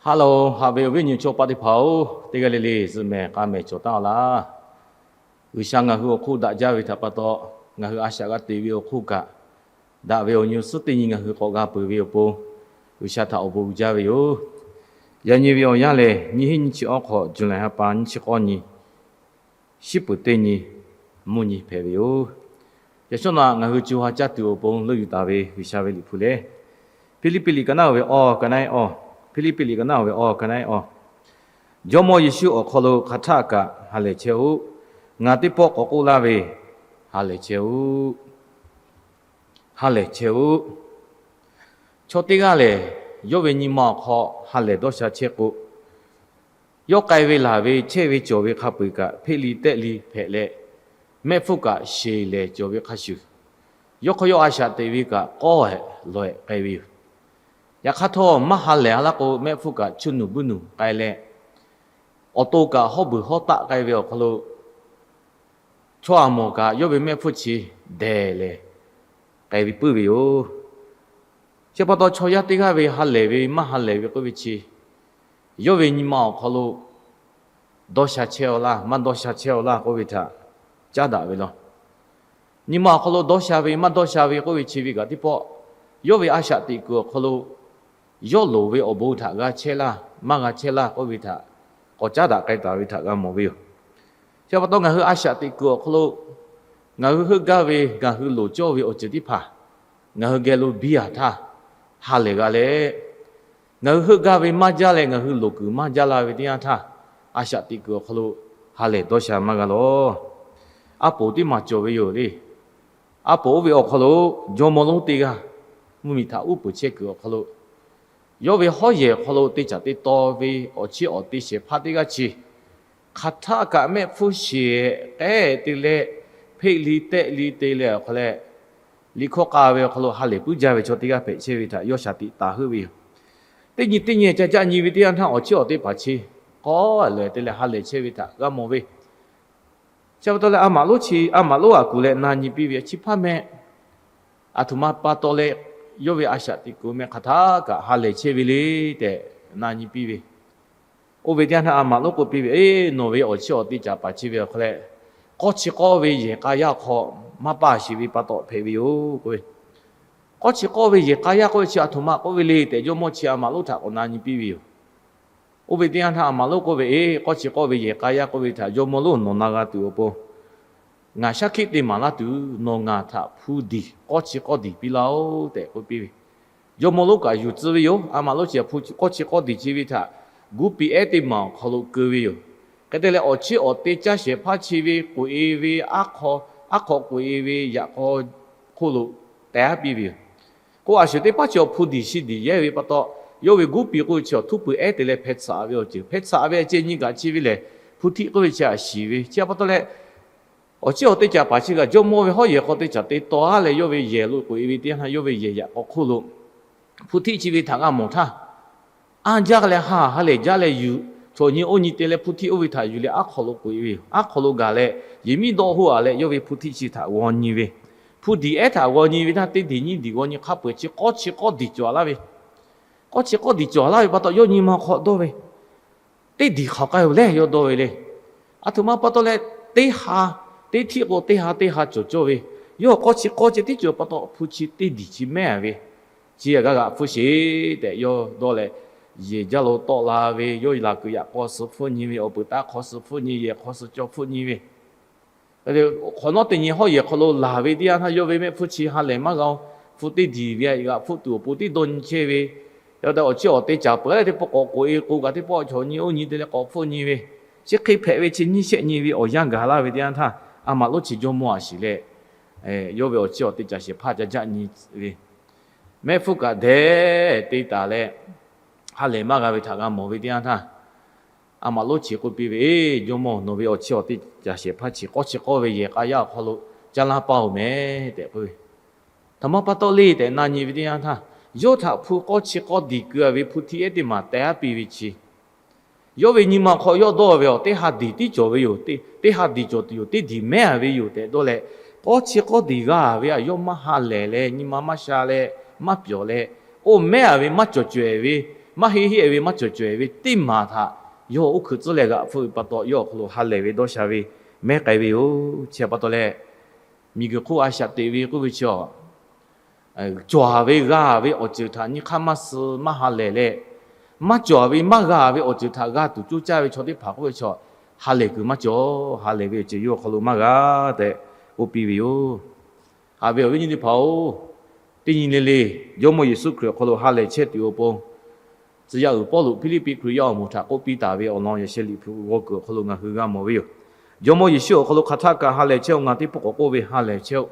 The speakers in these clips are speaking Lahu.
Hello, haꞈ ve awˬ viˉ awˬ nyi chaw paˆ teˇ hpaˍ-oˬ, teˇ g'aˇ le le zuhꞈ mehˍ k'a mehˍ cawˬ taˉ-a laˇ. G'uiˬsha ngaˬ hui awˬ hk'oˆ daꞈ jaˇ ve htaꞈ pa taw, ngaˬ hui a shaꞈ g'a te ve awˬ hk'oˆ kaꞈ, daꞈ ve awˬ nyi awˬ suhˉ teˇ nyi ngaˬ hui k'awꞈ g'a peuˬ ve awˬ pon, G'uiˬsha htaꞈ awˬ bon uiˍ jaˇ ve yoˬ. Yaꞈ nyi ve awˬ yanˇ lehˬ, nyiˇ hinˉ nyiˇ chi awˇ hk'awꞈ, July ha pa nyiˇ chi k'awˇ nyi, shiˉ peuˬ teˇ nyi, mvuhˇ nyi hpehꞈ ve yoˬ. Yaꞈ shawˉ naꞈ ngaˬ hui co ha caˇ tuˬ awˬ pon leuˆ yuˬ taˍ ve G'uiˬsha ve liꞈ hpu lehˬ, Hpiˇliˇpiˆ liꞈ ka naˉ-oˬ ve awˬ ka naˉ-ehˉ awˬ, Hpiˇliˇpiˆ liꞈ ka naˉ-oˬ ve awˬ ka naˉ-ehˉ awˬ, Jawˇmawˇ Yeˍsuˆ awˬ hk'aw lo hk'aˬ htaˆ kaꞈ ha lehˬ chehˇ-oˆ. Ngaˬ teˇ pawˆ k'awꞈ k'oˆ laˇ ve, ha lehˬ chehˇ-oˆ. Ha lehˬ chehˇ-oˆ. Chaw teˇ g'aˇ lehˬ, yawˇ ve nyi ma awˬ hk'aw ha lehˬ dawˇ sha chehˇ k'o, yawˇ k'ai ve laˬ ve chehˇ ve cawˬ ve hk'a peu-eˬ kaꞈ, hpeˆ li tehˆ li hpehꞈ leh, mehˆ hpfuhˇ kaꞈ sheˍ lehˍ cawˬ ve hk'a shuˍ, yawˇ hk'aw yawˇ a shaꞈ teꞈ ve kaꞈ k'awˇ-ehˍ lawˬ-ehˍ k'ai ve yoˬ. Yaꞈ hk'aˇ htawˇ, maˇ ha lehˬ laˇ k'o, mehˆ hpfuhˇ kaꞈ chuˇ nuˬ buiˇ nuˬ k'ai leh, awˬ to kaꞈ hawˉ beuˬ hawˉ taˆ k'ai ve awˬ hk'aw lo, chaw a mawˬ kaꞈ yawˇ ve mehˆ hpfuhˇ chi dehˬ lehˬ k'ai ve puiˉ ve yoˬ. Chi pa taw, chaw yaˇ teˇ g'aˇ ve ha lehˬ ve maˇ ha lehˬ ve k'oˆ ve chi, yawˇ ve nyi ma awˬ hk'aw lo dawˇ sha chehˇ-aw laˇ, maˇ dawˇ sha chehˇ-aw laˇ k'oˆ ve htaꞈ caˉ daꞈ ve law. Nyi ma awˬ hk'aw lo dawˇ sha ve maˇ dawˇ sha ve k'oˆ ve chi ve kaꞈ teˇ pawˆ, yawˇ ve a shaꞈ teꞈ kuiˬ awˬ hk'aw lo yawˇ loˍ ve awˬ bon htaꞈ g'a chehˇ laˇ maˇ g'a chehˇ laˇ k'oˆ ve htaꞈ k'awꞈ caˉ daꞈ k'ai taˍ ve htaꞈ g'a mawˬ ve yoˬ. Chi pa taw, ngaˬ hui a shaꞈ teꞈ kuiˬ awˬ hk'aw lo ngaˬ hui heuˆ gaˇ ve ngaˬ hui loˍ cawˇ ve awˬ ceuˬ teˇ hpaˍ ngaˬ hui geh lo biˇ-a htaˇ, ha lehˬ g'a leh, ngaˬ hui heuˆ gaˇ ve maˇ jaˇ leh ngaˬ hui loˍ kuiˬ maˇ jaˇ la ve teˇ yanˇ htaˇ, a shaꞈ teꞈ kuiˬ awˬ hk'aw lo ha lehˬ dawˇ sha maˇ g'a law. A poˍ teˇ maˬ cawˬ ve yoˬ le. A poˍ oˇ ve awˬ hk'aw lo jawˇmawˇ lonˉ teˇ g'aˇ mvuhˇmiˬ htaꞈ uˉ peunˍ chehˇ kuiˬ awˬ hk'aw lo, yawˇ ve hawˉ yehˬ awˬ hk'aw lo te caˍ te taw ve awˬ chiˇ awˬ te shehˍ hpaˇ teˇ g'aˇ chi, hk'aˬ htaˆ kaꞈ mehˆ hpfuhˇ sheˍ k'ehˉ te leh, hpeˆ li tehˆ li te leh awˬ hk'aw leh, liꞈ hkawˇ k'a ve awˬ hk'aw lo ha lehˬ puiˉ jaˇ ve chaw teˇ g'aˇ hpehꞈ chehˇ ve htaꞈ yawˇ shaˍ tiꞈ taˍ heuˆ ve yoˬ. Teˇ nyi teˇ nyi ca jaˆ nyi ve teˇ yanˇ htaˇ, awˬ chiˇ awˬ te paˍ chi k'awˇ lehˬ te leh ha lehˬ chehˇ ve htaꞈ g'a mawˬ ve. Chi pa taw leh, a maꞈ lonˉ chi a maꞈ lonˉ a kuˬ leh na nyi piˇ ve, chi hpaˇ meh, aˬ htoꞈ ma pa taw leh yawˇ ve a shaꞈ teꞈ kuiˬ meh hk'aˬ htaˆ kaꞈ ha lehˬ chehˇ ve le tehꞈ na nyi piˇ ve. Oˇ ve teˇ yanˇ htaˇ a maꞈ lonˉ k'oˆ piˇ ve, Eˇ, nawˬ ve awˬ chiˇ awˬ te caˍ paˍ chi ve awˬ hk'aw leh, k'awˇ chi k'awˇ ve yehˬ k'a yaˇ hk'aw maˇ paˇ sheˍ ve pa taw hpehꞈ ve yoˬ k'oˆ ve. K'awˇ chi k'awˇ ve yehˬ k'a yaˇ k'oˆ ve chi aˬ htoꞈ ma k'oˆ ve le tehꞈ, jawˇmawˇ chi a maꞈ lonˉ htaꞈ k'awꞈ na nyi piˇ ve yoˬ. Oˇ ve teˇ yanˇ htaˇ a maꞈ lonˉ k'oˆ ve, Eˇ, k'awˇ chi k'awˇ ve yehˬ k'a yaˇ k'oˆ ve htaꞈ jawˇmawˇ lonˉ nawˬ na g'a tuˬ awˬ pon, ngaˬ shaˉ hkiˆ te maˍ laˇ tuˬ nawˬ ngaˬ htaꞈ hpu diˬ k'awˇ chi k'awˇ diˬ piˇ laˇ-oˆ tehꞈ k'oˆ piˇ ve. Jawˇmawˇ lonˉ kaꞈ yuˬ tcuh ve yoˬ. A maꞈ lonˉ chi hpu k'awˇ chi k'awˇ diˬ chi ve htaꞈ guˇ piˍ ehˉ teˇ maˬ awˬ hk'aw lo keu ve yoˬ. Hk'e te leh, awˬ chiˇ awˬ te caˇ shehˍ hpaˇ chi ve k'oꞈ-e ve, aˉ hk'aw k'oꞈ-e ve yaꞈ k'aw hk'oˆ lo teh aˉ piˇ ve yoˬ. K'o, a shuˍ teˇ paˉ chi awˬ hpu diˬ shi diˬ yehˇ ve pa taw, yawˇ ve guˇ piˍ k'oˆ ve chi awˬ htuˉ peuˬ ehˉ te leh hpeh tsuhꞈ ve awˬ ceuˬ, hpeh tsuhꞈ ve a ceh nyi kaꞈ chi ve lehˬ, hpu htiˆ k'oˆ ve chi a shiˍ ve. Chi pa taw leh, awˬ chiˇ awˬ te caˍ paˍ chi kaꞈ jawˇmawˇ ve hawˉ yehˬ hk'aw te caˍ te taw aˉ leh, yawˇ ve yehˬ lo k'oꞈ-e ve teˇ yanˇ htaˇ, yawˇ ve yehˬ yaꞈ k'aw hk'oˆ lo hpu htiˆ chi ve htaꞈ g'a mawˬ htaˇ, aˇ jaˇ leh ha ha lehˬ jaˇ leh yuˬ, chaw nyi oˇ nyi te leh hpu htiˆ oˇ ve htaꞈ yuˬ leh aˉ hk'aw lo k'oꞈ-e ve yoˬ. Aˉ hk'aw lo gaˬ leh, yehˬ miˉ dawˆ hoˆ-a leh yawˇ ve hpu htiˆ chi htaꞈ g'aw nyi ve, hpu diˬ ehˉ htaꞈ g'aw nyi ve htaˇ, teˇ diˬ nyiˇ diˬ g'aw nyi hk'a peu-eˬ chi k'awˇ chi k'awˇ diˬ cawˬ laˇ ve, k'awˇ chi k'awˇ diˬ cawˬ laˇ ve pa taw, yawˇ nyi ma hk'aw dawˇ ve, teˇ diˬ hk'aˬ k'ai-oˬ lehˬ yawˇ dawˇ ve le. Aˬ htoꞈ ma pa taw leh, teˇ ha teˇ htiˆ k'o teˇ ha teˇ ha cawˬ cawˇ ve, yawˇ k'awˇ chi k'awˇ ceh tiˉ cawˬ pa taw, hpu chi teˇ diˬ chi mehˉ-a ve, chi g'a g'aꞈ hpfuhˇ sheˍ tehꞈ yawˇ dawˇ leh, yehˬ jaˇ lo tawˆ la ve, yawˇ laˬ kuiˬ yaꞈ k'aw suh hpfuhˇ nyi ve, awˬ peuˬ taˇ hk'aw suh hpfuhˇ nyi, yehˬ hk'aw suh cawˇ hpfuhˇ nyi ve, hk'awꞈ nawˉ teˇ nyi hawˉ yehˬ hk'aw lo laˬ ve teˇ yanˇ htaˇ, yawˇ ve mehˆ hpfuhˇ chi ha lehˬ maˇ g'a-oˬ. Hpu teˇ diˬ ve g'aꞈ hpfuhˇ tuˬ awˬ pon tiˉ dawˇ nyi chehˇ ve, yaꞈ hk'aˇ awˬ chiˇ awˬ te caˍ peuˬ leh teˇ pawˆ k'awꞈ k'oꞈ-e k'o kaꞈ, teˇ pawˆ chaw nyi oˇ nyi te leh k'awꞈ hpfuhˇ nyi ve, chi hk'e hpehꞈ ve chi nyiˇ shehˆ nyi ve awˬ yanˇ gaˬ laˇ ve teˇ yanˇ htaˇ, a maꞈ lonˉ chi jawˇmawˇ a shiˍ leh, yawˇ ve awˬ chiˇ awˬ te caˍ shehˍ hpaˇ ca jaˆ nyi ve, mehˆ hpfuhˇ kaꞈ dehꞈ te taˍ leh, ha lehˬ maˇ g'a ve htaꞈ g'a mawˬ ve teˇ yanˇ htaˇ, a maꞈ lonˉ chi k'oˆ piˇ ve, Eˇ, jawˇmawˇ, nawˬ ve awˬ chiˇ awˬ te caˍ shehˍ hpaˇ chi k'awˇ chi k'awˇ ve yehˬ k'a yaˇ awˬ hk'aw lo caˇ laˇ paˇ-oˬ meh tehꞈ k'oˆ ve. Htaꞈ ma pa taw le tehꞈ na nyi ve teˇ yanˇ htaˇ, yawˇ htaꞈ hpu k'awˇ chi k'awˇ diˬ keu-a ve hpu htiˆ ehˉ teˇ maˬ teh aˉ piˇ ve chi, yawˇ ve nyi ma hk'aw yawˇ dawˇ ve awˬ teˇ ha diˬ tiˉ cawˬ ve yoˬ. Teˇ ha diˬ cawˬ tuˬ yoˬ, teˇ diˬ mehˉ-a ve yoˬ tehꞈ dawˇ leh, k'awˇ chi k'awˇ diˬ g'a ve a yawˇ maˇ ha lehˬ leh, nyi ma maˇ sha leh, maˇ pyawˬ leh, oˇ mehˉ-a ve maˇ cawˬ cawehˬ ve, maˇ heˆ heˆ ve maˇ cawˬ cawehˬ ve teˇ maˬ htaꞈ yawˇ oˇ hkui tcuhˉ leh g'aꞈ hpfuhˆ ve pa taw, yawˇ awˬ hk'aw lo ha lehˬ ve dawˇ sha ve mehˉ k'ai ve yoˬ. Chi pa taw leh, miˬguiˬ hk'oˆ a shaꞈ teꞈ ve k'oˆ ve chi a cawˬ ve g'a ve awˬ ceuˬ htaꞈ nyi hk'aˇ maˇ suh maˇ ha lehˬ leh, maˇ cawˬ ve maˇ g'a ve awˬ ceuˬ htaꞈ g'a tuˬ coˇ caˇ ve chaw teˇ hpaˍ k'oˆ ve chaw, ha lehˬ kuiˬ maˇ cawˬ. Ha lehˬ ve awˬ ceuˬ yawˇ awˬ hk'aw lo maˇ g'a tehꞈ k'oˆ piˇ ve yoˬ. Haꞈ ve awˬ viˉ nyi teˇ hpaˍ-oˬ, teˇ nyi le le Jawˇmawˇ Yeˍsuˆ Hkriꞈ awˬ hk'aw lo ha lehˬ chehˇ tuˬ awˬ pon, tcuh yaˇ uiˍ Pawˇluꞈ Hpiˇliˇpiˆ Hkriꞈ yaˇ awˬ moˍ htaꞈ k'oˆ piˇ taˍ ve awˬ lawn yaꞈ sheh Liꞈ hpu g'aw kuiˬ awˬ hk'aw lo ngaˬ hui g'a mawˬ ve yoˬ. Jawˇmawˇ Yeˍsuˆ awˬ hk'aw lo hk'aˬ htaˆ kaꞈ ha lehˬ chehˇ-oˆ, ngaˬ teˇ pawˆ k'awꞈ k'oˆ ve ha lehˬ chehˇ-oˆ.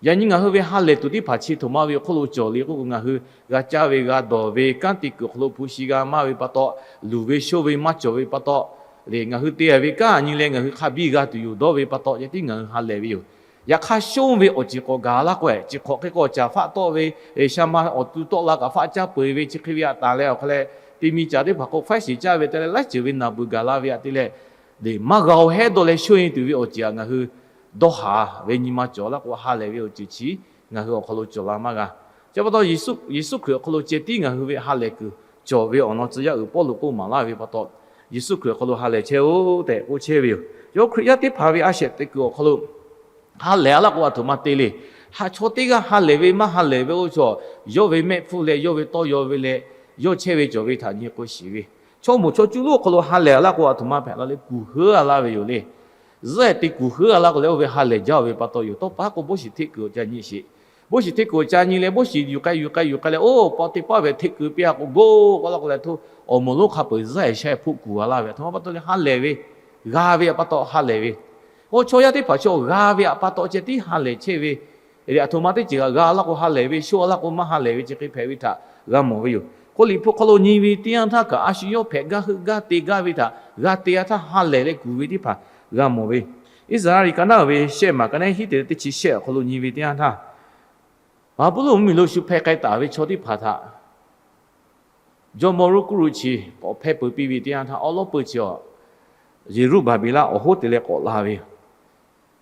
Yaꞈ nyi ngaˬ hui ve ha lehˬ tuˬ teˇ hpaˍ chi htoꞈ ma ve awˬ hk'oˆ lo cawˬ le k'oˆ k'o, ngaˬ hui g'a caˇ ve g'a dawˬ ve kanˉ te kuiˬ awˬ hk'aw lo hpu shi g'a maˇ ve pa taw, luˬ ve shoˇ ve maˇ cawˬ ve pa taw, lehˬ ngaˬ hui te ve kanˉ nyi leh ngaˬ hui hk'a biˇ g'a tuˬ yoˬ dawˇ ve pa taw, yaꞈ tiˉ ngaˬ hui ha lehˬ ve yoˬ. Yaꞈ hk'aˇ, shonˇ ve awˬ ceuˬ k'awꞈ gaˬ laˇ k'o, chi hk'awꞈ hk'e k'awꞈ caˍ faˆ tawˆ ve, shaˍ ma awˬ tu tawˆ la kaꞈ faˆ caˇ peu-eˬ ve chi hk'e ve a taˍ leh awˬ hk'a leh, te mi caˍ teˇ hpaˍ k'o faiˉ shiˍ caˇ ve te leh laiˉ ceuˬ ve naˬ beuˬ gaˬ la ve aꞈ te leh, lehˬ maˇ g'a-o hehˉ dawˇ leh shonˇ-e tuˬ ve awˬ ceuˬ htaꞈ ngaˬ hui dawˇ haˍ ve nyi ma cawˬ laˇ k'o, ha lehˬ ve awˬ ceuˬ chi ngaˬ hui awˬ hk'aw lo cawˬ la maˇ g'a. Chi pa taw, Yeˍsuˆ Hkriꞈ awˬ hk'aw lo ceh tiˉ ngaˬ hui ve ha lehˬ kuiˬ cawˬ ve awˬ lawn tcuh yaˇ uiˍ Pawˇluꞈ k'oˆ maˍ laˇ ve pa taw, Yeˍsuˆ Hkriꞈ awˬ hk'aw lo ha lehˬ chehˇ-oˆ tehꞈ k'oˆ chehˇ ve yoˬ. Yawˇ Hkriꞈ yaˇ teˇ hpaˍ ve a shehˍ teꞈ kuiˬ awˬ hk'aw lo ha lehˬ a laˇ k'o, a htoꞈ ma te le. Haꞈ chaw teˇ g'aˇ ha lehˬ ve maˇ ha lehˬ ve oˇ chaw, yawˇ ve mehˆ hpfuhˇ leh yawˇ ve tawˇ yaw ve leh yawˇ chehˇ ve cawˬ ve htaꞈ nyi k'o shiˍ ve, chaw moˍ chaw cuˇ lonˉ awˬ hk'aw lo ha lehˬ a laˇ k'o, a htoꞈ ma hpehꞈ la le, kuˬ heuˉ a laˇ ve yoˬ le. Zuhˆ ehˍ te kuˬ heuˉ a laˇ k'o leh, oˇ ve ha lehˬ jaˇ ve pa taw yoˬ. Tawˇ pa k'o, boˇ shiˍ hteˆ kuiˬ awˬ ca nyi sheˍ. Boˇ shiˍ hteˆ kuiˬ awˬ ca nyi leh, boˇ shiˍ yuˬ k'ai yuˬ k'ai yuˬ k'ai leh, oˇ pa teˇ paˉ ve hteˆ kuiˬ piˇ a k'o, goˇ k'oˆ laˇ k'o leh, htoˇ awˬ moˍ lonˉ hk'a peu-eˬ zuhˆ ehˍ sha hpoˆ kuˬ a laˇ ve, a htoꞈ ma pa taw le, ha lehˬ ve, g'a ve pa taw ha lehˬ ve, oˇ chaw yaˇ teˇ hpaˍ chaw g'a ve pa taw ceh tiˉ ha lehˬ chehˇ ve, a htoꞈ ma teˇ ceuˬ g'a laˇ k'o ha lehˬ ve, shonˇ a laˇ k'o maˇ ha lehˬ ve chi hk'e hpehꞈ ve htaꞈ g'a mawˬ ve yoˬ. K'o Liꞈ hpu hk'aw lo nyi ve teˇ yanˇ htaˇ kaꞈ, a shu yawˇ hpehꞈ gaˇ heuˆ gaˇ te gaˇ ve htaꞈ g'a te a htaˇ ha lehˬ leh kuˬ ve teˇ hpaˍ g'a mawˬ ve. Iˉsaˍreˍlaˆ liꞈ ka naˉ ve shehˆ maˬ ka naˉ hiˉ te leh teˇ chi shehˆ awˬ hk'aw lo nyi ve teˇ yanˇ htaˇ, Baˍbuˍlonˍ mvuhˇmiˬ lo shu hpeh k'ai taˍ ve chaw teˇ hpaˍ htaꞈ jawˇmawˇ Ruˇkuˇruˆ chi k'awꞈ hpehˇ peu piˇ ve teˇ yanˇ htaˇ, awˉ lawˉ peuˇ chi a Yeˍruˆbaˍbeˍlaˆ awˬ hoˉ te leh k'awꞈ la ve yoˬ.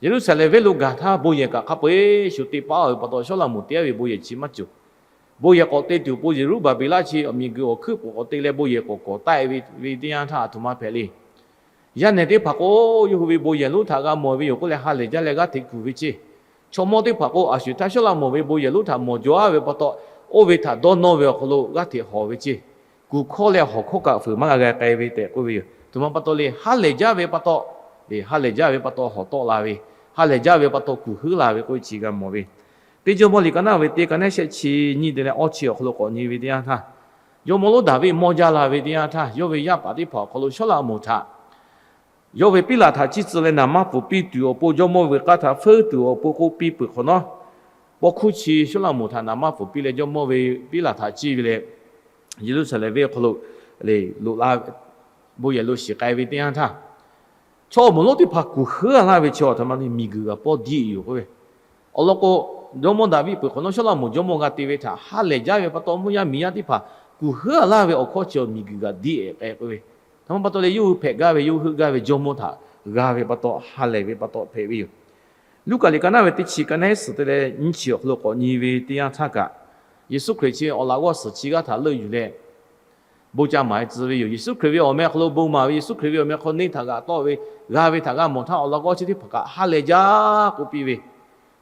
Yeˍruˆsaˍlehnˍ venˇ lo gaˬ htaˇ bon yehˬ kaꞈ hk'a peu-eˬ shu te paˉ ve pa taw, Sawˉlaꞈmonˍ te a ve bon yehˬ chi maˇ cawˬ. Bon yehˬ k'awꞈ te tuˬ awˬ pon Yeˍruˆbaˍbeˍlaˆ chi awˬ miˬ guiˬ awˬ hkuiˉ peuˬ k'awꞈ te leh bon yehˬ k'awꞈ k'awꞈ taˆ-e ve teˇ yanˇ htaˇ, a htoꞈ ma hpehꞈ le. Yaˇ nehˬ teˇ hpaˍ k'o, yawˇ hui ve bon yehˬ lonˉ htaꞈ g'a mawˬ ve yoˬ k'oˆ leh ha lehˬ jaˇ leh g'aˇ hteꞈ kuˬ ve ceˇ. Chaw mawˇ teˇ hpaˍ k'o, a shu htaˇ Sawˉlaꞈmonˍ ve bon yehˬ lonˉ htaꞈ mawˬ jaw a ve pa taw, oˇ ve htaꞈ dawˇ nawˇ ve awˬ hk'aw lo g'aˇ hteꞈ hawˍ ve ceˇ. Kuˬ hkawˇ leh hawˍ hkawˇ kaꞈ fuiˍ maˇ g'a g'a k'ai ve tehꞈ k'oˆ ve yoˬ. A htoꞈ ma pa taw le, ha lehˬ jaˇ ve pa taw, ha lehˬ jaˇ ve pa taw hawˍ tawˆ la ve, ha lehˬ jaˇ ve pa taw kuˬ heuˉ la ve k'oˆ ve chi g'a mawˬ ve. Teˇ Jawˇmawˇ liꞈ ka naˉ ve teˇ ka naˉ shehˆ chi nyiˇ te leh awˇ chi awˬ hk'aw lo k'awꞈ nyi ve teˇ yanˇ htaˇ, jawˇmawˇ lonˉ Daˍviˆ mawˇ jaˇ la ve teˇ yanˇ htaˇ, yawˇ ve yaˇ paˍ teˇ hpaˍ awˬ hk'aw lo Sawˉlaꞈmonˍ htaꞈ yawˇ ve piˉlaꞈ htaꞈ ciˇ tcuh leh naˍ manˇ pfuhˍ piˇ tuˬ awˬ pon, jawˇmawˇ ve k'aˇ htaꞈ feuˉ tuˬ awˬ pon k'oˆ piˇ peuˬ hk'awꞈ nawˉ, pawˇ hkuˇ chi Sawˉlaꞈmonˍ htaꞈ naˍ manˇ pfuhˍ piˇ leh jawˇmawˇ ve piˉlaꞈ htaꞈ ciˇ ve leh, Yeˍruˆsaˍlehnˍ venˇ awˬ hk'aw lo loꞈ la, bon yehˬ lo shiˍ k'ai ve teˇ yanˇ htaˇ, chaw awˬ moˍ lonˉ teˇ hpaˍ kuˬ heuˉ a laˇ ve chi a htoꞈ ma le, miˬguiˬ g'a pawˇ diˇ yoˬ k'oˆ ve. Awˬ lawn k'o, jawˇmawˇ Daˍviˆ peuˬ hk'awꞈ nawˉ Sawˉlaꞈmonˍ jawˇmawˇ g'a te ve htaꞈ ha lehˬ jaˇ ve pa taw, mvuhˇ yaˇ miˬ yaˇ teˇ hpaˍ kuˬ heuˉ a laˇ ve awˬ hkawˇ chi awˬ miˬguiˬ g'a diˇ-ehˍ k'ai k'oˆ ve. A htoꞈ ma pa taw le, yawˇ hui hpehꞈ gaˇ ve, yawˇ hui heuˆ gaˇ ve jawˇmawˇ htaꞈ g'a ve pa taw, ha lehˬ ve pa taw hpehꞈ ve yoˬ. Luˉkaꞈ liꞈ ka naˉ ve teˇ chi ka naˉ suhˍ te leh nyiˇ chi awˬ hk'aw lo k'awꞈ nyi ve teˇ yanˇ htaˇ kaꞈ, Yeˍsuˆ Hkriꞈ chi awˬ laꞈ g'awˇ suhˍ chi g'aˇ htaꞈ leuˆ yuˬ leh bon ca maˍ-e tcuh ve yoˬ. Yeˍsuˆ Hkriꞈ ve awˬ meh hk'aw lo bon maˍ ve, Yeˍsuˆ Hkriꞈ ve awˬ meh hk'aw neˇ htaꞈ g'aꞈ tawˆ ve, g'a ve htaꞈ g'a mawˬ htaˇ, awˬ laꞈ g'awˇ chi teˇ hpaˍ kaꞈ ha lehˬ jaˇ k'oˆ piˇ ve.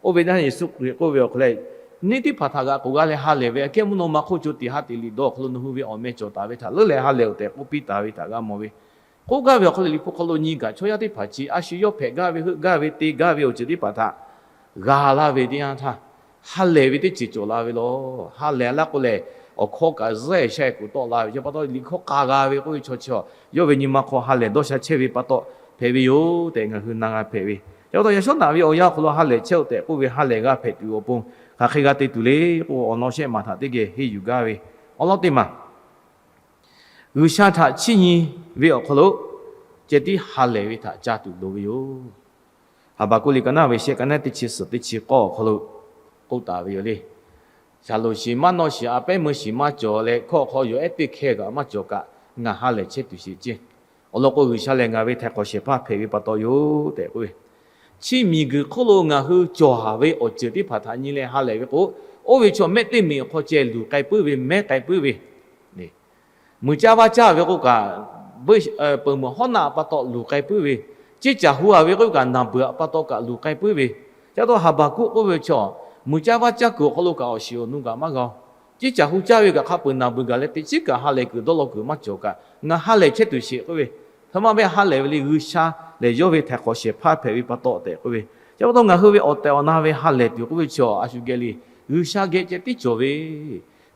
Oˇ ve naˆ Yeˍsuˆ Hkriꞈ k'oˆ ve awˬ hk'aw leh, neˇ teˇ hpaˍ htaꞈ g'aꞈ k'oˍ g'a leh ha lehˬ ve, aꞈ kehˉ mvuhˇ naw ma hk'oˆ co tiꞈ ha teꞈ liꞈ dawˇ awˬ hk'aw lo nawˬ hui ve awˬ meh cawˬ taˍ ve htaꞈ leuˉ leh ha lehˬ-oˬ tehꞈ k'oˆ piˇ taˍ ve htaꞈ g'a mawˬ ve. K'oˆ gaˇ ve awˬ hk'aw lo Liꞈ hpu hk'aw lo nyi kaꞈ, chaw yaˇ teˇ hpaˍ chi a shu yawˇ hpehꞈ gaˇ ve, heuˆ gaˇ ve, te gaˇ ve awˬ ceuˬ teˇ hpaˍ htaꞈ g'a laˇ ve teˇ yanˇ htaˇ, ha lehˬ ve teˇ ceuˬ cawˬ la ve laˬ. Ha lehˬ laˇ k'o lehˬ, awˬ hkawˇ kaꞈ zuhˆ-ehˍ shaˆ-ehˍ kuˬ tawˆ la ve chi pa taw, Liꞈ hkawˇ k'a g'a ve k'oˆ ve chaw chi a, yawˇ ve nyi ma hk'aw ha lehˬ dawˇ sha chehˇ ve pa taw hpehꞈ ve yoˬ tehꞈ ngaˬ hui na g'a hpehꞈ ve. Chi pa taw, yaꞈ shawˉ naꞈ ve awˬ yanˇ awˬ hk'aw lo ha lehˬ chehˇ-oˆ tehꞈ k'oˆ ve ha lehˬ g'a hpehꞈ tuˬ awˬ pon, hk'aˬ hk'e g'a te tuˬ le k'o, awˬ lawn shehˆ maˬ htaꞈ teˇ geh henˇ yuˬ gaˇ ve. Awˬ lawn teˇ maˬ, G'uiˬsha htaꞈ chiˇ nyi ve awˬ hk'aw lo ceh tiˉ ha lehˬ ve htaꞈ ca tuˬ loˍ ve yoˬ. Haˍbaˍkuˆ liꞈ ka naˉ ve shehˆ ka naˉ teˇ chi suhˍ teˇ chi k'awˇ awˬ hk'aw lo k'oˆ taˍ ve yoˬ le. Shaˍlonˍ shiˍ maˇ nawˇ shiˍ, a pehˉ meuˇ shiˍ maˇ cawˬ leh, hkawˇ hk'aw yawˬ ehˉ teˇ hkeh kaꞈ maˇ cawˬ kaꞈ, ngaˬ ha lehˬ chehˇ tuˬ sheˍ ceˇ. Awˬ lawn k'o, G'uiˬsha lehˬ ngaˬ ve htaiˍ hk'awꞈ shehˍ hpaˇ hpehꞈ ve pa taw yoˬ tehꞈ k'oˆ ve. Chi miˬguiˬ hk'oˆ lo ngaˬ hui cawˬ haˍ ve awˬ ceuˬ teˇ hpaˍ htaꞈ nyi leh ha lehˬ ve k'o, oˇ ve chaw mehˆ teˇ miˬ awˬ hk'aw ceh luˬ k'ai puiˉ ve, mehˉ k'ai puiˉ ve, Muiˬ caˇ vaˇ caˇ ve k'oˆ kaꞈ, peuˬ meuˬ Hawˉnaˆ pa taw luˬ k'ai puiˉ ve, ceˇ caˬ hu a ve k'oˆ kaꞈ, Naˍbeuˍ pa taw kaꞈ luˬ k'ai puiˉ ve, ca taw Haˍbaˍkuˆ k'oˆ ve chaw, muiˬ caˇ vaˇ caˇ kuiˬ awˬ hk'aw lo kaꞈ awˬ shiˍ awˬ nu kaꞈ maˇ g'a-o. Ceˇ caˬ hu caˇ ve kaꞈ hk'a peuˬ Naˍbeuˍ gaˬ leh teꞈ chiˉ kaꞈ ha lehˬ kuiˬ dawˇ law kuiˬ maˇ cawˬ kaꞈ, ngaˬ ha lehˬ chehˇ tuˬ sheˍ k'oˆ ve, hk'e maˇ ve ha lehˬ ve le G'uiˬsha lehˬ yawˇ ve htaiˍ hk'awꞈ shehˍ hpaˇ hpehꞈ ve pa taw tehꞈ k'oˆ ve, ca pa taw ngaˬ hui ve awˬ tehˬ awˬ na ve ha lehˬ tuˬ k'oˆ ve chaw a shu geh le, G'uiˬsha geh ceh tiˉ cawˬ ve,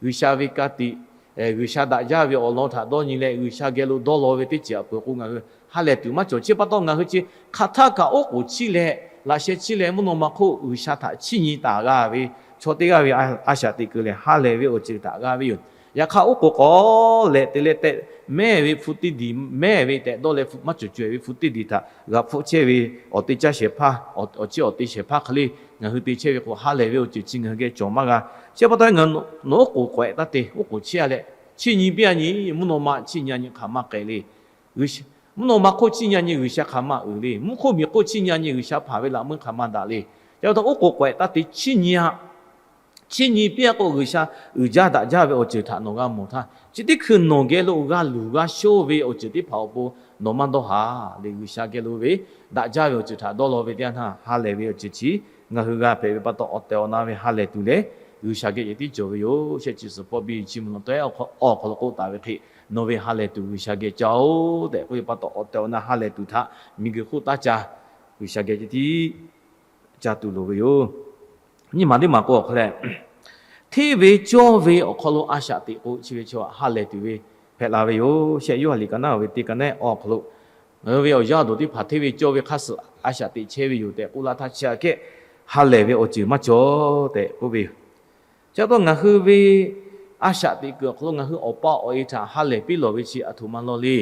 G'uiˬsha ve ka tiꞈ, G'uiˬsha daꞈ jaˇ ve awˬ lawn htaꞈ dawˇ nyi leh G'uiˬsha geh lo dawˇ law ve teˇ ceuˬ a peuˬ k'o ngaˬ hui ha lehˬ tuˬ maˇ cawˬ. Chi pa taw ngaˬ hui chi hk'aˬ htaˇ kaꞈ oˉ k'oˍ chiˇ leh, laꞈ sheh chiˇ leh mvuhˇ naw ma hk'oˆ G'uiˬsha htaꞈ chiˇ nyi taˍ g'a ve, chaw teˇ g'aˇ ve a shaꞈ teꞈ kuiˬ lehˬ ha lehˬ ve awˬ ceuˬ htaꞈ g'a ve yoˬ. Yaꞈ hk'aˇ oˉ k'oˍ k'awꞈ leh te leh tehꞈ mehˇ ve hpu teˇ diˬ, mehˇ ve tehꞈ dawˇ leh maˇ cawˬ caweh ve hpu teˇ diˬ htaꞈ g'a hpfuhˆ chehˇ ve awˬ te caˇ shehˍ hpaˇ, awˬ chiˇ awˬ te shehˍ hpaˇ hk'e le ngaˬ hui te chehˇ ve k'o, ha lehˬ ve awˬ ceuˬ chi ngaˬ hui geh cawˬ maˇ g'a. Chi pa taw ngaˬ nawˬ oˉ k'oˍ k'awehꞈ taˇ te, oˉ k'oˍ chiˇ a leh, chiˇ nyi piˇ a nyi, mvuhˇ naw ma chiˇ nyi a nyi hk'aˬ maˇ k'ehꞈ le. Mvuhˇ naw ma hk'oˆ chiˇ nyi a nyi G'uiˬsha hk'aˬ maˇ uiˍ le. Mvuhˇ hk'oˆ miˬ hk'oˆ chiˇ nyi a nyi G'uiˬsha hpanˍ ve laꞈ meuˇ hk'aˬ maˇ daꞈ le. Ca pa taw oˉ k'oˍ k'awehꞈ taˇ te, chiˇ nyi a chiˇ nyi piˇ a k'o, G'uiˬsha uiˍ jaˇ daꞈ jaˇ ve awˬ ceuˬ htaꞈ nawˬ g'a mawˬ htaˇ, chi teˇ hkui nawˬ geh lo g'a luˬ g'a shonˇ ve awˬ ceuˬ teˇ hpaˍ awˬ pon nawˬ maˇ dawˇ haˍ le. G'uiˬsha geh lo ve daꞈ jaˇ ve awˬ ceuˬ htaꞈ dawˇ law ve teˇ yanˇ htaˇ, ha lehˬ ve awˬ ceuˬ chi ngaˬ hui g'a hpehꞈ ve pa taw awˬ tehˬ awˬ na ve ha lehˬ tuˬ leh, G'uiˬsha geh ceh tiˉ cawˬ ve yoˬ. Shehˆ chi suhˍ hpawˇ biˇ chi mvuhˇ naw tawehˉ awˬ hk'aw lo k'oˆ taˍ ve hk'e, nawˬ ve ha lehˬ tuˬ G'uiˬsha geh ca-oˬ tehꞈ k'oˆ ve pa taw, awˬ tehˬ awˬ na ha lehˬ tuˬ htaꞈ miˬguiˬ hk'oˆ taˇ ca, G'uiˬsha geh ceh tiˉ ca tuˬ loˍ ve yoˬ. Nyiˇ maˬ teˇ maˬ k'o awˬ hk'aw leh, hteˇ ve cawˇ ve awˬ hk'aw lo a shaꞈ teꞈ k'o chi ve chaw ha lehˬ tuˬ ve hpehꞈ la ve yoˬ. Shehˆ Yoˇhanˬ liꞈ ka naˉ ve teˇ ka naˉ awˬ hk'aw lo, ngaˬ hui ve awˬ yaˇ awˬ duˬ teˇ hpaˍ hteˇ ve cawˇ ve hk'aˇ suh a shaꞈ teꞈ chehˇ ve yoˬ tehꞈ k'oˆ laˇ htaˇ, chi aꞈ kehˉ ha lehˬ ve awˬ ceuˬ maˇ cawˬ tehꞈ k'oˆ ve yoˬ. Chi pa taw ngaˬ hui ve a shaꞈ teꞈ kuiˬ awˬ hk'aw lo ngaˬ hui awˬ pa awˬ e htaꞈ ha lehˬ piˇ lawˬ ve chi aˬ htoꞈ ma law le.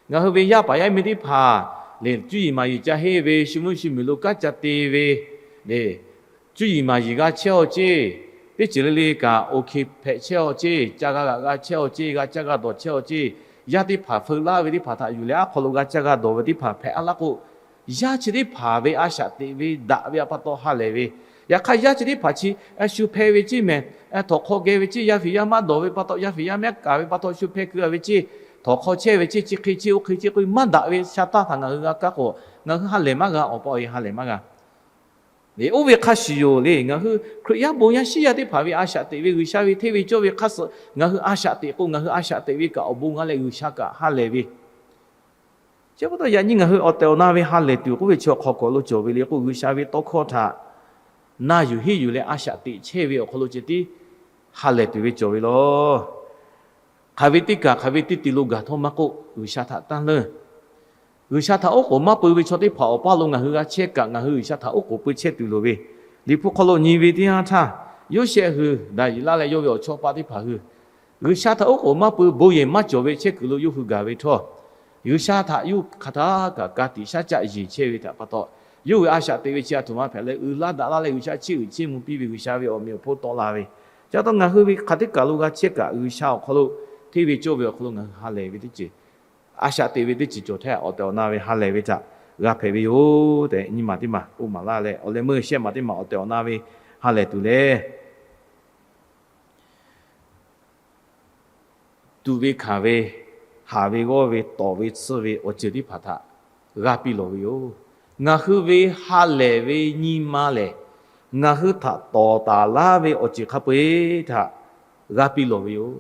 Ngaˬ hui ve yaˇ paˍ yaˇ miˇ teˇ hpaˍ lehˬ, cuˇ yiˍ maˍ yiˍ ca henˇ ve, shu mvuhˇ shu miˬ lo kanˉ ca te ve, lehˬ, cuˇ yiˍ maˍ yiˍ g'a chehˇ aw ceˇ, teˇ ceuˬ le le kaꞈ awˬ hk'e hpehꞈ chehˇ aw ceˇ, ca g'a g'aꞈ g'a chehˇ aw ceˇ, g'a caˇ g'a dawˬ chehˇ aw ceˇ, yaˇ teˇ hpaˍ feu laˇ ve teˇ hpaˍ htaꞈ yuˬ leh aˉ hk'aw lo g'a caˇ g'a dawˬ ve teˇ hpaˍ hpehꞈ a laˇ k'o, yaˇ chi teˇ hpaˍ ve a shaꞈ teꞈ ve daꞈ ve a pa taw ha lehˬ ve. Yaꞈ hk'aˇ yaˇ chi teˇ hpaˍ chi shu hpeh ve ceˇ mehˬ, htawnˍ hk'aw geh ve ceˇ, yaˇ fiˍ yaˇ maˇ dawˬ ve pa taw, yaˇ fiˍ yaˇ maˇ kaˍ ve pa taw, shu hpeh keu a ve ceˇ, htawnˍ hk'aw chehˇ ve ceˇ, chi hk'e ceˇ oˇ hk'e ceˇ k'oˆ ve maˇ daꞈ ve sha taˇ htaꞈ ngaˬ hui g'a kaˇ k'o, ngaˬ hui ha lehˬ maˇ g'a, awˬ pa awˬ e ha lehˬ maˇ g'a. Oˇ ve hk'a shuˍ yoˬ le, ngaˬ hui Hkriꞈ yaˇ bon yaˇ shiˉ yaˇ teˇ hpaˍ ve a shaꞈ teꞈ ve, G'uiˬsha ve hteˇ ve cawˇ ve hk'aˇ suh ngaˬ hui a shaꞈ teꞈ k'o, ngaˬ hui a shaꞈ teꞈ ve kaꞈ awˬ bon g'a leh G'uiˬsha kaꞈ ha lehˬ ve. Chi pa taw yaꞈ nyi ngaˬ hui awˬ tehˬ awˬ na ve ha lehˬ tuˬ k'oˆ ve chi awˬ hk'aw k'awꞈ lo cawˬ ve le k'o, G'uiˬsha ve tawˇ hkawˇ htaꞈ na yuˬ henˇ yuˬ leh a shaꞈ teꞈ chehˇ ve awˬ hk'aw lo ceh tiˉ ha lehˬ tuˬ ve cawˬ ve law. Hk'aˬ ve teˇ kaˬ hk'aˬ ve teˇ te lo gaˬ htawˇ maˇ k'oˆ, G'uiˬsha htaꞈ tanˇ leuˇ. G'uiˬsha htaꞈ oˉ k'oˍ maˇ pui ve chaw teˇ hpaˍ awˬ paˇ lo ngaˬ hui g'a chehˇ kaꞈ, ngaˬ hui G'uiˬsha htaꞈ oˉ k'oˍ pui chehˇ tuˬ loˍ ve. Liꞈ hpu hk'aw lo nyi ve teˇ yanˇ htaˇ, Yoˇsehꞈ hui daꞈ yiˍ laˇ leh yawˇ ve awˬ chawˇ paˆ teˇ hpaˍ hui G'uiˬsha htaꞈ oˉ k'oˍ maˇ pui, bon yehˬ maˇ cawˬ ve chehˇ kuiˬ lo yawˇ hui gaˬ ve htawˇ, G'uiˬsha htaꞈ yawˇ hk'aˬ htaˇ kaꞈ ka tiꞈ shaˉ caˆ yeˬ chehˇ ve htaꞈ pa taw, yawˇ hui a shaꞈ teꞈ ve chi aˬ htoꞈ ma hpehꞈ leh uiˍ laˇ daꞈ laˇ leh G'uiˬsha chiˇ uiˍ chiˇ mvuh piˇ ve G'uiˬsha ve awˬ meꞈ awˬ hponˇ tawˆ la ve. Chi pa taw ngaˬ hui ve hk'aˬ teˇ kaˬ lo g'a chehˇ kaꞈ, G'uiˬsha awˬ hk'aw lo hteˇ ve cawˇ ve awˬ hk'aw lo ngaˬ hui ha lehˬ ve teˇ ceuˬ, a shaꞈ teꞈ ve teˇ ceuˬ cawˬ htaˇ, awˬ tehˬ awˬ na ve ha lehˬ ve htaꞈ g'a hpehꞈ ve yoˬ tehꞈ, nyi maˬ teˇ maˬ k'oˆ maˍ laˇ leh, awˬ leh meuˇ shehˆ maˬ teˇ maˬ awˬ tehˬ awˬ na ve ha lehˬ tuˬ leh, tuꞈ ve hkanˍ ve, haˍ ve g'awˇ ve, tawˍ ve tsuhˇ ve awˬ ceuˬ teˇ hpaˍ htaꞈ g'a piˇ lawˬ ve yoˬ. Ngaˬ hui ve ha lehˬ ve nyi ma lehˬ, ngaˬ hui htaꞈ tawˍ taˍ laˇ ve awˬ ceuˬ hk'a peu-eˬ htaꞈ g'a piˇ lawˬ ve yoˬ.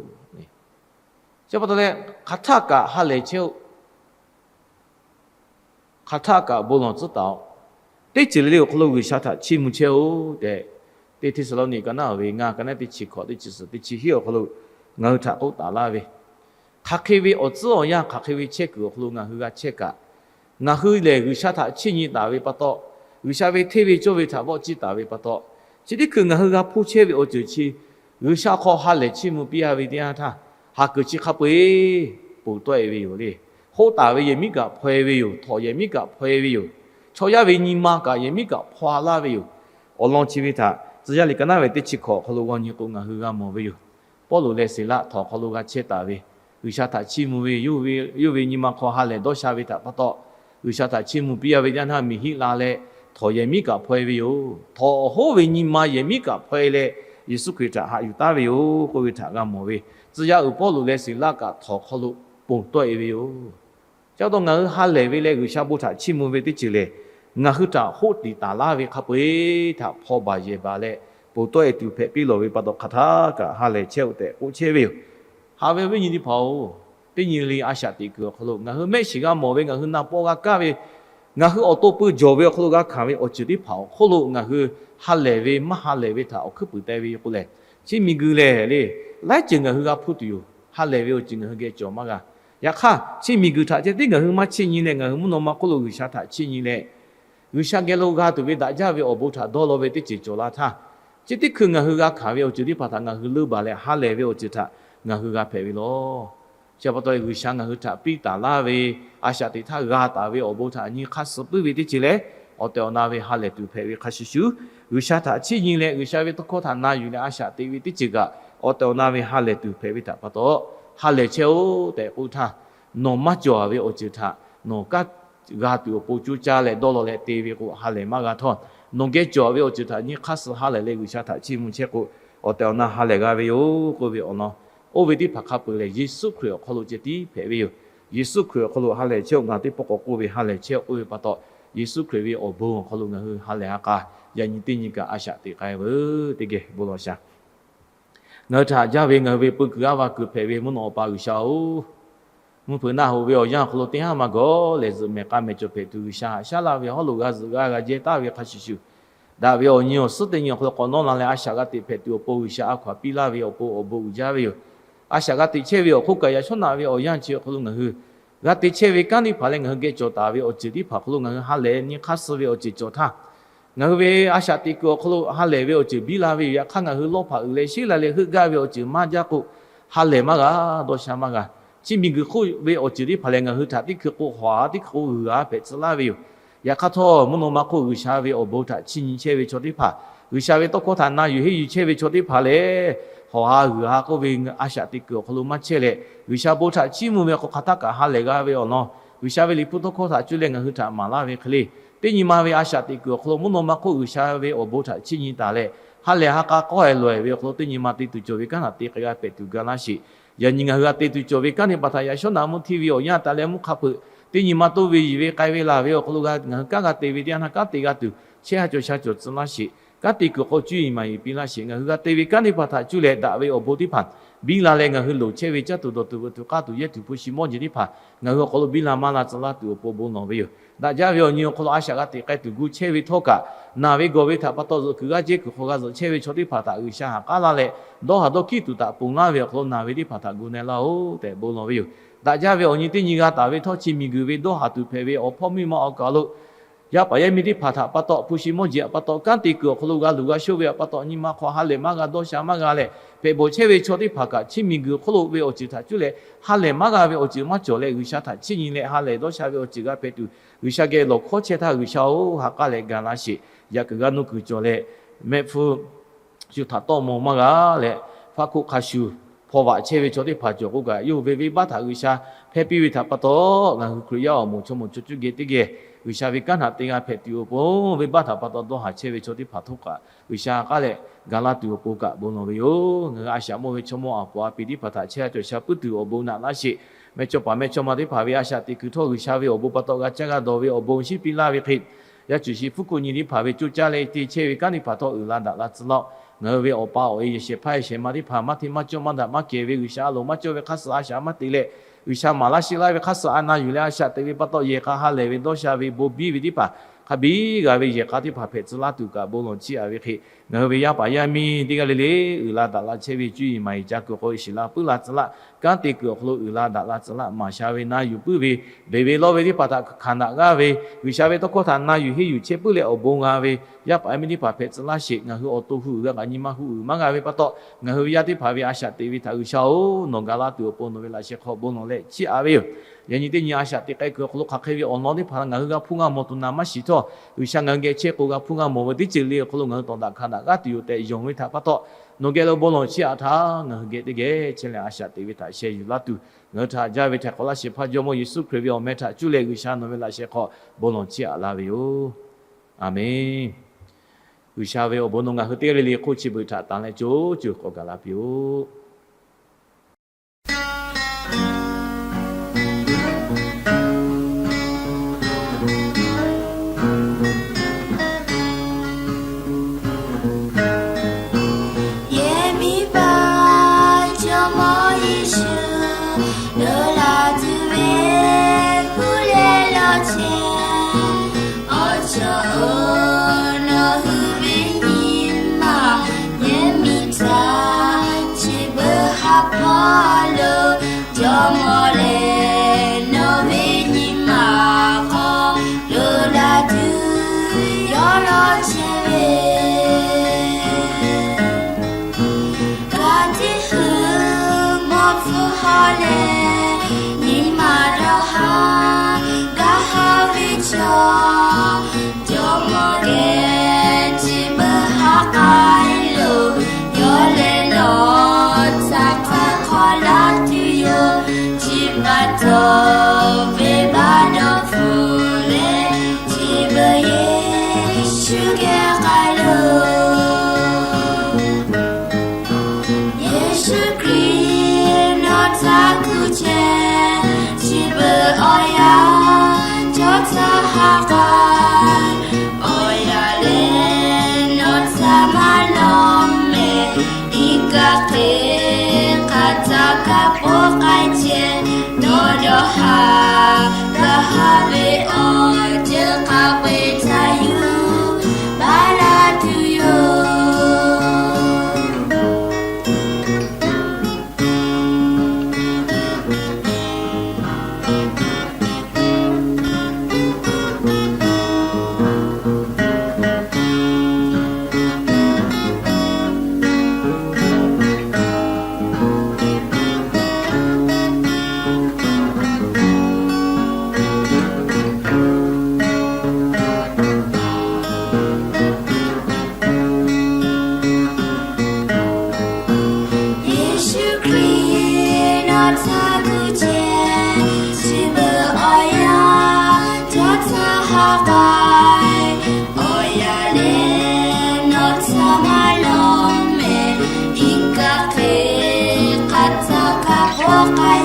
Chi pa taw leh, hk'aˬ htaˆ kaꞈ ha lehˬ chehˇ-oˆ. Hk'aˬ htaˆ kaꞈ bon lawˬ tcuhˉ taˍ-oꞈ. Teˇ ceuˬ le le awˬ hk'aw lo G'uiˬsha htaꞈ chiˇ mvuh chehˇ-oˆ tehꞈ, teˇ Hteˇsaˍlawˇniˆ ka naˉ ve ngaˇ ka naˉ teˇ chi hkawꞈ teˇ chi suhˍ teˇ chi hiˉ awˬ hk'aw lo ngaˬ hui htaꞈ k'oˆ taˍ laˇ ve, hk'aˬ hk'e ve awˬ tcuhˉ awˬ yanˇ, hk'aˬ hk'e ve chehˇ kuiˬ awˬ hk'aw lo ngaˬ hui g'a chehˇ kaꞈ, ngaˬ hui lehˬ G'uiˬsha htaꞈ chiˇ nyi taˍ ve pa taw, G'uiˬsha ve hteˇ ve cawˇ ve htaꞈ vawˆ ciˇ taˍ ve pa taw, chi teˇ hkui ngaˬ hui g'a hpuˇ chehˇ ve awˬ ceuˬ chi G'uiˬsha hk'aw ha lehˬ chiˇ mvuh piˇ a ve teˇ yanˇ htaˇ, ha kuiˬ chi hk'a peu-eˬ ponˬ tawˆ-e ve yoˬ le. Hoˆ taˍ ve yehˬ miˉ kaꞈ hpaw-e ve yoˬ. Htawꞈ yehˬ miˉ kaꞈ hpaw-e ve yoˬ. Chaw yaˇ ve nyi ma kaꞈ yehˬ miˉ kaꞈ hpaw laˇ ve yoˬ. Awˬ lawn chi ve htaꞈ Tcuh yaˇ liꞈ ka naˉ ve teˇ chi hkawꞈ awˬ hk'aw lo g'aw nyi k'o, ngaˬ hui g'a mawˬ ve yoˬ. Pawˇluꞈ leh Siˍlaˆ htawꞈ awˬ hk'aw lo g'a chehˇ taˍ ve, G'uiˬsha htaꞈ chiˇ mvuh ve, yawˇ ve nyi ma hk'aw ha lehˬ dawˇ sha ve htaꞈ pa taw, G'uiˬsha htaꞈ chiˇ mvuh piˇ a ve teˇ yanˇ htaˇ miˬ hiˆ la leh, htawꞈ yehˬ miˉ kaꞈ hpaw-e ve yoˬ. Htawꞈ awˬ hoˉ ve nyi ma yehˬ miˉ kaꞈ hpaw-e leh, Yeˍsuˆ Hkriꞈ htaꞈ haꞈ yuˬ taˉ ve yoˬ k'oˆ ve htaꞈ g'a mawˬ ve. tcuh yaˇ uiˍ Pawˇluꞈ leh Siˍlaˆ kaꞈ htawnˍ hk'aw lo ponˬ tawˆ-e ve yoˬ. Chi pa taw ngaˬ hui ha lehˬ ve leh G'uiˬsha bon htaꞈ chiˇ mvuh ve teˇ ceuˬ lehˬ, ngaˬ hui htaꞈ hoˆ tiˍ taˍ laˇ ve hk'a peu-eˬ htaꞈ hpaw baˬ yehˬ baˬ leh, ponˬ tawˆ-e tuˬ hpehꞈ piˇ lawˬ ve pa taw hk'aˬ htaˇ kaꞈ ha lehˬ chehˇ-oˆ tehꞈ k'oˆ chehˇ ve yoˬ. Haꞈ ve awˬ viˉ nyi teˇ hpaˍ-oˬ, teˇ nyi le a shaꞈ teꞈ kuiˬ awˬ hk'aw lo ngaˬ hui mehˆ shiˍ g'a mawˬ ve, ngaˬ hui na paw g'a kaˇ ve, ngaˬ hui awˬ to pui jawˬ ve awˬ hk'aw lo g'a hkanˍ ve awˬ ceuˬ teˇ hpaˍ awˬ hk'oˆ lo ngaˬ hui ha lehˬ ve maˇ ha lehˬ ve htaꞈ awˬ hkuiˉ puiˍ teh ve k'o lehˬ, chi miˬguiˬ lehˬ le, laiˉ ceuˬ ngaˬ hui g'a hpuˇ tuˬ yoˬ. Ha lehˬ ve awˬ ceuˬ ngaˬ hui geh cawˬ maˇ g'a. Yaꞈ hk'aˇ, chi miˬguiˬ htaꞈ ceh tiˉ ngaˬ hui maˇ chiˇ nyi leh, ngaˬ hui mvuhˇ naw ma hk'oˆ lo G'uiˬsha htaꞈ chiˇ nyi leh, G'uiˬsha geh lo g'a tuˬ ve daꞈ jaˇ ve awˬ bon htaꞈ dawˇ law ve teˇ ceuˬ cawˬ la htaˇ, chi teˇ hkui ngaˬ hui g'a hkanˍ ve awˬ ceuˬ teˇ hpaˍ htaꞈ ngaˬ hui leunˇ baˬ leh ha lehˬ ve awˬ ceuˬ htaꞈ ngaˬ hui g'a hpehꞈ ve lawˬ. Chi pa taw G'uiˬsha ngaˬ hui htaꞈ piˇ taˍ laˇ ve, a shaꞈ teꞈ htaˇ g'a taˍ ve awˬ bon htaꞈ nyi hk'aˇ suh puiˉ ve teˇ ceuˬ leh, awˬ tehˬ awˬ na ve ha lehˬ tuˬ hpehꞈ ve hk'a shuˍ shuˍ, G'uiˬsha htaꞈ chiˇ nyi leh G'uiˬsha ve tawˇ hkawˇ htaꞈ na yuˬ leh a shaꞈ teꞈ ve teˇ ceuˬ kaꞈ, awˬ tehˬ awˬ na ve ha lehˬ tuˬ hpehꞈ ve htaꞈ pa taw, ha lehˬ chehˇ-oˆ tehꞈ k'oˆ htaˇ, nawˬ maˇ cawˬ ve awˬ ceuˬ htaꞈ nawˬ kaˉ g'a tuˬ awˬ pon coˇ caˇ leh dawˇ law leh te ve k'o ha lehˬ maˇ g'a htawˇ, nawˬ geh cawˬ ve awˬ ceuˬ htaꞈ nyi hk'aˇ suh ha lehˬ leh G'uiˬsha htaꞈ chiˇ mvuh chehˇ k'o, awˬ tehˬ awˬ na ha lehˬ g'a ve yoˬ k'oˆ ve awˬ lawn, oˇ ve teˇ hpaˍ hk'a peu-eˬ lehˬ Yeˍsuˆ Hkriꞈ awˬ hk'aw lo ceh tiˉ hpehꞈ ve yoˬ. Yeˍsuˆ Hkriꞈ awˬ hk'aw lo ha lehˬ chehˇ-oˆ, ngaˬ teˇ pawˆ k'awꞈ k'oˆ ve ha lehˬ chehˇ-oˆ k'oˆ ve pa taw, Yeˍsuˆ Hkriꞈ ve awˬ bon awˬ hk'aw lo ngaˬ hui ha lehˬ ha k'a, yaꞈ nyi teˇ nyi kaꞈ a shaꞈ teꞈ k'ai veuˬ teˇ geh bon lawˬ shaˍ. Ngaˬ hui htaꞈ haꞈ jaˇ ve ngaˬ hui ve peu kuiˬ aˉ va kuiˬ hpehꞈ ve mvuhˇ naw awˬ pa G'uiˬsha-oˬ, mvuhˇ hpeuꞈ naˆ hoꞈ ve awˬ yanˇ awˬ hk'aw lo teˇ haˉ maˇ gawˬ lehˬ, zuhꞈ mehˬ k'a mehˬ cawˬ hpehꞈ tuˬ G'uiˬsha haꞈ shaˉ laˇ ve hawˉ lo g'a zuhꞈ g'a g'a jehˇ taˍ ve hk'a shuˍ shuˍ, daꞈ ve awˬ nyi awˬ suhˉ teˇ nyi awˬ hk'aw lo k'awꞈ nawˇ la leh a shaꞈ g'a teꞈ hpehꞈ tuˬ awˬ pon G'uiˬsha a hkaw-anˬ piˇ laˇ ve awˬ pon awˬ bon uiˍ jaˇ ve yoˬ. A shaꞈ g'a teꞈ chehˇ ve awˬ hk'oˆ kaꞈ yaꞈ shawˉ naꞈ ve awˬ yanˇ chi awˬ hk'aw lo ngaˬ hui g'a te chehˇ ve kanˉ teˇ hpaˍ leh ngaˬ hui geh cawˬ taˍ ve awˬ ceuˬ teˇ hpaˍ hk'aw lo ngaˬ hui ha lehˬ nyi hk'aˇ suh ve awˬ ceuˬ cawˬ htaˇ, ngaˬ hui ve a shaꞈ teꞈ kuiˬ awˬ hk'aw lo ha lehˬ ve awˬ ceuˬ biˇ la ve yoˬ. Yaꞈ hk'aˇ ngaˬ hui lawˇ hpaꞈ uiˍ leh sheˉ la leh heuˆ gaˇ ve awˬ ceuˬ maˇ jaˇ k'o, ha lehˬ maˇ g'a, dawˇ sha maˇ g'a. Chi miˬguiˬ hk'oˆ ve awˬ ceuˬ teˇ hpaˍ lehˬ ngaˬ hui htaꞈ teˇ hkui k'o hawˍ ha teˇ hkui k'o g'uiˬ ha hpehꞈ tcuh laˇ ve yoˬ. Yaꞈ hk'aˇ htawˇ, mvuhˇ naw ma hk'oˆ G'uiˬsha ve awˬ bon htaꞈ chiˇ nyi chehˇ ve chaw teˇ hpaˍ, G'uiˬsha ve tawˇ hkawˇ htaꞈ na yuˬ henˇ yuˬ chehˇ ve chaw teˇ hpaˍ lehˬ, hawˍ ha g'uiˬ ha k'oˆ ve a shaꞈ teꞈ kuiˬ awˬ hk'aw lo maˇ chehˇ leh, G'uiˬsha bon htaꞈ chiˇ mvuh ve hk'aw hk'aˬ htaˇ kaꞈ ha lehˬ g'a ve awˬ lawn, G'uiˬsha ve liꞈ hpu tawˇ hkawˇ htaꞈ cuˇ leh ngaˬ hui htaꞈ maˍ laˇ ve hk'e le, teˇ nyi ma ve a shaꞈ teꞈ kuiˬ awˬ hk'aw lo mvuhˇ naw ma hk'oˆ G'uiˬsha ve awˬ bon htaꞈ chiˇ nyi taˍ leh, ha lehˬ ha k'a k'awˇ-e lawˬ-e ve awˬ hk'aw lo teˇ nyi ma te tuˬ cawˬ ve kanˉ htaꞈ te k'ai g'a hpehꞈ tuˬ ga laˇ sheˍ. Yaꞈ nyi ngaˬ hui g'a te tuˬ cawˬ ve kanˉ teˇ hpaˍ htaꞈ yaꞈ shawˉ naꞈ mvuhˇ hteˇ ve awˬ yanˇ taˍ leh mvuhˇ hk'a peuꞈ, teˇ nyi ma toˇ ve yiˬ ve k'ai ve laˬ ve awˬ hk'aw lo g'a ngaˬ hui kanˉ g'a te ve teˇ yanˇ htaˇ kanˉ te g'a tuˬ chehˇ ha cawˬ sha cawˬ tcuh laˇ sheˍ. Kanˉ te kuiˬ hk'aw cuˇ yiˍ maˍ yiˍ piˇ laˇ sheˍ. Ngaˬ hui g'a te ve kanˉ teˇ hpaˍ htaꞈ cuˇ leh daꞈ ve awˬ bon teˇ hpaˍ biˇ la leh ngaˬ hui loˍ chehˇ ve caˇ tuˬ dawˬ tuˬ veuꞈ tuˬ k'aˇ tuˬ yehˇ tuˬ hpu shi mawˇ jeˬ teˇ hpaˍ ngaˬ hui awˬ hk'aw lo biˇ la maˇ la tcuh laˇ tuˬ awˬ pon bon lawˬ ve yoˬ. Daꞈ jaˇ ve awˬ nyi awˬ hk'aw lo a shaꞈ g'a teꞈ k'ai tuˬ gu chehˇ ve htawˇ kaꞈ, naˬ ve gawˬ ve htaꞈ pa taw zuhꞈ kuiˬ g'aˇ jehˇ kuiˬ hk'aw g'a zuhꞈ chehˇ ve chaw teˇ hpaˍ htaꞈ G'uiˬsha haꞈ k'aˉ laˇ leh, dawˇ haˍ dawˇ hkiˉ tuˬ htaꞈ ponˬ laˇ ve awˬ hk'aw lo naˬ ve teˇ hpaˍ htaꞈ gu na laˇ-oˆ tehꞈ bon lawˬ ve yoˬ. Daꞈ jaˇ ve awˬ nyi teˇ nyi g'a taˍ ve htawˇ, chi miˬguiˬ ve dawˇ haˍ tuˬ hpehꞈ ve awˬ hpawˇ miˇ ma awˬ kaˍ lo yaˇ paˍ yaˇ miˇ teˇ hpaˍ htaꞈ pa taw, hpu shi mawˇ jeˬ htaꞈ pa taw, kanˉ te kuiˬ awˬ hk'aw lo g'a luˬ g'a shoˆ ve htaꞈ pa taw, nyi ma hk'aw ha lehˬ maˇ g'a, dawˇ sha maˇ g'a leh, hpehꞈ bawˬ chehˇ ve chaw teˇ hpaˍ kaꞈ chi miˬguiˬ hk'oˆ lo ve awˬ ceuˬ htaꞈ cuˇ leh ha lehˬ maˇ g'a ve awˬ ceuˬ maˇ cawˬ leh, G'uiˬsha htaꞈ chiˇ nyi leh ha lehˬ dawˇ sha ve awˬ ceuˬ g'a hpehꞈ tuˬ, G'uiˬsha geh lawˬ hkawˇ chehˇ htaˇ, G'uiˬsha-oˬ, ha k'aˉ leh ga laˇ sheˍ. Yaꞈ kuiˬ g'a nuˇ kuiˬ cawˬ leh, mehˆ hpfuhˇ shu htaꞈ tawˆ maw maˇ g'a leh, faˆ hkoˆ hk'a shuˍ hpaw vaꞈ chehˇ ve chaw teˇ hpaˍ cawˬ k'oˆ kaꞈ, yawˇ hui ve venˇbaˆ htaꞈ G'uiˬsha hpehˇ piˇ ve htaꞈ pa taw, ngaˬ hui Hkriꞈ yaˇ awˬ moˍ chaw moˍ chaw cuˇ geh teˇ geh G'uiˬsha ve kanˉ htaꞈ te g'a hpehꞈ tuˬ awˬ pon, venˇbaˆ htaꞈ pa taw dawˇ haˍ chehˇ ve chaw teˇ hpaˍ htawˇ kaꞈ, G'uiˬsha k'aˉ leh ga laˇ tuˬ awˬ pon kaꞈ bon lawˬ ve yoˬ. Ngaˬ hui a shaꞈ mawˇ ve chaw mawˇ aˬ poˍ a pi teˇ hpaˍ htaꞈ chehˇ cawˬ sha puiˉ tuˬ awˬ bon naꞈ laˇ sheˍ. Mehˇ chawˇ paˍ mehˇ chawˇ ma teˇ hpaˍ ve a shaꞈ teꞈ kuiˬ htawˇ, G'uiˬsha ve awˬ bon pa taw g'a caˇ g'a dawˬ ve awˬ bon shinˉ piˇ laˇ ve hk'e, yaˇ cuˬ shi hpfuhˇ hkuˆ nyi teˇ hpaˍ ve coˇ caˇ leh te chehˇ ve kanˉ teˇ hpaˍ htawˇ uiˍ la daꞈ la tcuh laˇ-oˆ. Ngaˬ hui ve awˬ pa awˬ e yehˬ shehˍ hpaˇ yehˬ shehˍ ma teˇ hpaˍ maˇ hteˇ maˇ cawˇ maˇ daꞈ maˇ kehˬ ve, G'uiˬsha a loˍ maˇ cawˇ ve hk'aˇ suh a shaꞈ maˇ te leh, G'uiˬsha maˍ laˇ sheˆ laˇ ve hk'aˇ suh a na yuˬ leh a shaꞈ teꞈ ve pa taw, yehˬ k'a ha lehˬ ve dawˇ sha ve bon biˇ ve teˇ hpaˍ hk'a biˇ g'a ve yehˬ k'a teˇ hpaˍ hpehꞈ tcuh laˇ tuˬ kaꞈ bon lawˬ chiˇ aꞈ ve hk'e, ngaˬ hui ve yaˇ paˍ yaˇ miˇ teˇ g'aˇ le le uiˍ la daꞈ la chehˇ ve cuˇ yiˍ maˍ yiˍ ca kuiˬ hk'aw shiˍ la puiˉ la tcuh laˇ, kanˉ te kuiˬ awˬ hk'aw lo uiˍ la daꞈ la tcuh laˇ, maˍ sha ve na yuˬ puiˉ ve, beˬ ve lawˇ ve teˇ hpaˍ htaꞈ hkanˍ daꞈ g'aˇ ve, G'uiˬsha ve tawˇ hkawˇ htaꞈ na yuˬ henˇ yuˬ chehˇ puiˉ leh awˬ bon g'a ve yaˇ paˍ yaˇ miˇ teˇ hpaˍ hpehꞈ tcuh laˇ sheˍ. Ngaˬ hui awˬ to hu uiˍ g'a kaꞈ nyi ma hu uiˍ maˇ g'a ve pa taw, ngaˬ hui ve yaˇ teˇ hpaˍ ve a shaꞈ teꞈ ve htaꞈ G'uiˬsha-oˬ, nawˬ ga laˇ tuˬ awˬ pon nawˬ ve laꞈ sheh hk'aw bon lawˬ leh chiˇ aꞈ ve yoˬ. Yaꞈ nyi teˇ nyi a shaꞈ teꞈ k'ai kuiˬ awˬ hk'aw lo hk'aˬ hk'e ve awˬ lawn teˇ hpaˍ ngaˬ hui g'a hpuˇ g'a mawˬ tuˬ naˍ maˇ shiˍ htawˇ, G'uiˬsha ngaˬ hui geh chehˇ k'o g'a hpuˇ g'a mawˬ ve teˇ ceuˬ le awˬ hk'aw lo ngaˬ hui tawˍ daꞈ hkanˍ daꞈ g'aˇ tuˬ yoˬ tehꞈ yonˍ ve htaꞈ pa taw, nawˬ geh lo bon lawˬ chiˇ aꞈ htaˇ, ngaˬ hui geh teˇ geh chehˇ leh a shaꞈ teꞈ ve htaꞈ sheh yuˬ laˇ tuˬ, ngaˬ hui htaꞈ haꞈ jaˇ ve htaiˍ hk'awꞈ laˇ shehˍ hpaˇ Jawˇmawˇ Yeˍsuˆ Hkriꞈ ve awˬ meh htaꞈ cuˇ leh G'uiˬsha nawˬ ve laꞈ sheh hk'aw bon lawˬ chiˇ aꞈ laˇ ve yoˬ. Aˬmenˍ. G'uiˬsha ve awˬ bon nawˬ ngaˬ hui teˇ g'aˇ le le hk'oˆ chi beuꞈ htaꞈ tanˍ leh co co k'awꞈ gaˬ la piˇ-oˆ. hk'aw leh, nyi ma dawˇ haˍ gaˇ haˍ ve chaw, jawˇmawˇ geh chi beuꞈ ha k'ai loˬ. Yawˇ leh nawˬ htaꞈ hk'a hk'awꞈ laˇ tuˬ yoˬ. Chi pa taw, venˇbaˆ dawˇ hpfuhˆ leh, chi beuꞈ Yeˍsuˆ geh k'ai loˬ. Yeˍsuˆ Hkriꞈ nawˬ htaꞈ kuˬ chehˇ, chi beuꞈ awˬ yanˇ cawˇ htaˇ ha k'ai. Awˬ yanˇ lehˬ nawˬ htaꞈ maˇ lawˬ mehˍ. Iˉ kaˆ hk'e hk'aˬ htaˆ kaꞈ poˆ k'ai chehˇ. Nawˬ dawˇ haˍ gaˇ haˍ ve awˬ ceuˬ hk'a peu-eˬ htaꞈ yuˬ baˬ laˇ tuˬ yoˬ. Yeˍsuˆ Hkriꞈ nawˬ htaꞈ kuˬ chehˇ, chi beuꞈ awˬ yanˇ cawˇ htaˇ ha k'ai. Awˬ yanˇ lehˬ nawˬ htaꞈ maˇ lawˬ mehˍ. Iˉ kaˆ hk'e hk'aˬ htaˆ kaꞈ poˆ k'ai